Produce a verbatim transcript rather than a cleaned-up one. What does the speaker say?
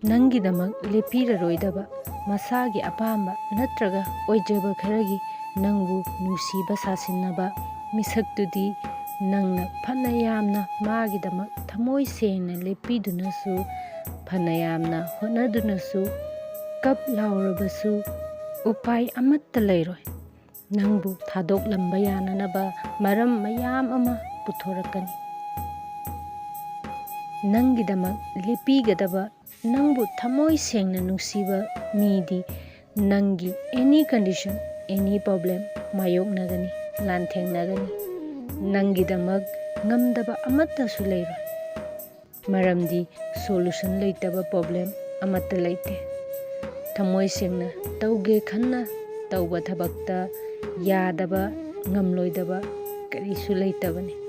ꯅꯪꯒꯤꯗꯃꯛ ꯂꯦꯞꯄꯤꯔꯔꯣꯏꯗꯕ, ꯃꯁꯥꯒꯤ ꯑꯄꯥꯝꯕ ꯅꯠꯇ꯭ꯔꯒ ꯑꯣꯏꯖꯕ ꯈꯔꯒꯤ ꯅꯪꯕꯨ ꯅꯨꯡꯁꯤꯕ ꯁꯥꯁꯤꯟꯅꯕ ꯃꯤꯁꯛꯇꯨꯗꯤ ꯅꯪꯅ ꯐꯅ ꯌꯥꯝꯅ ꯃꯥꯒꯤꯗꯃꯛ ꯊꯃꯣꯏ ꯁꯦꯡꯅ ꯂꯦꯞꯄꯤꯗꯨꯅꯁꯨ, ꯐꯅ ꯌꯥꯝꯅ ꯍꯣꯠꯅꯗꯨꯅꯁꯨ, ꯀꯞ ꯂꯥꯎꯔꯕꯁꯨ ꯎꯄꯥꯏ ꯑꯃꯠꯇ ꯂꯩꯔꯣꯏ꯫ ꯅꯪꯕꯨ ꯊꯥꯗꯣꯛꯂꯝꯕ ꯌꯥꯅꯅꯕ ꯃꯔꯝ ꯃꯌꯥꯝ ꯑꯃ ꯄꯨꯊꯣꯔꯛꯀꯅꯤ꯫ ꯅꯪꯒꯤꯗꯃꯛ ꯂꯦꯞꯄꯤꯒꯗꯕ, ꯅꯪꯕꯨ ꯊꯃꯣꯏ ꯁꯦꯡꯅ ꯅꯨꯡꯁꯤꯕ ꯃꯤꯗꯤ ꯅꯪꯒꯤ any condition, any problem ꯃꯥꯌꯣꯛꯅꯒꯅꯤ, ꯂꯥꯟꯊꯦꯡꯅꯒꯅꯤ꯫ ꯅꯪꯒꯤꯗꯃꯛ ꯉꯝꯗꯕ ꯑꯃꯠꯇꯁꯨ ꯂꯩꯔꯣꯏ, ꯃꯔꯝꯗꯤ solution ꯂꯩꯇꯕ problem ꯑꯃꯠꯇ ꯂꯩꯇꯦ꯫ ꯊꯃꯣꯏ ꯁꯦꯡꯅ ꯇꯧꯒꯦ ꯈꯟꯅ ꯇꯧꯕ ꯊꯕꯛꯇ ꯌꯥꯗꯕ, ꯉꯝꯂꯣꯏꯗꯕ ꯀꯔꯤꯁꯨ ꯂꯩꯇꯕꯅꯤ꯫